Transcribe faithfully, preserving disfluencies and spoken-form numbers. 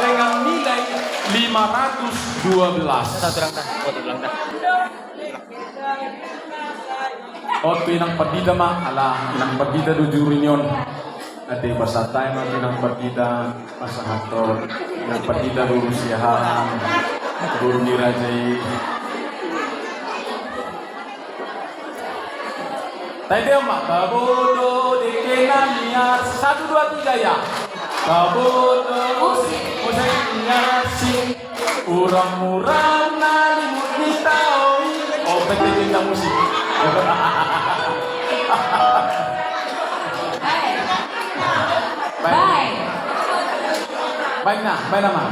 dengan nilai lima ratus dua belas. Satu lang dah, satu lang dah. Oto inang pandita ma, ala inang pandita do juri ni on. Ate pasahat hami ma tu inang pandita, pasahathon inang pandita boru Siahaan, boru ni raja i. Taida ma, tabodo dengke na niar, satu, dua, tiga, ya. Tabodo musik, musik niar si. Uram-uram na limut ni tao i. Oh, P T Cinta Musik. Baen. Baen. Baen na, baen nama.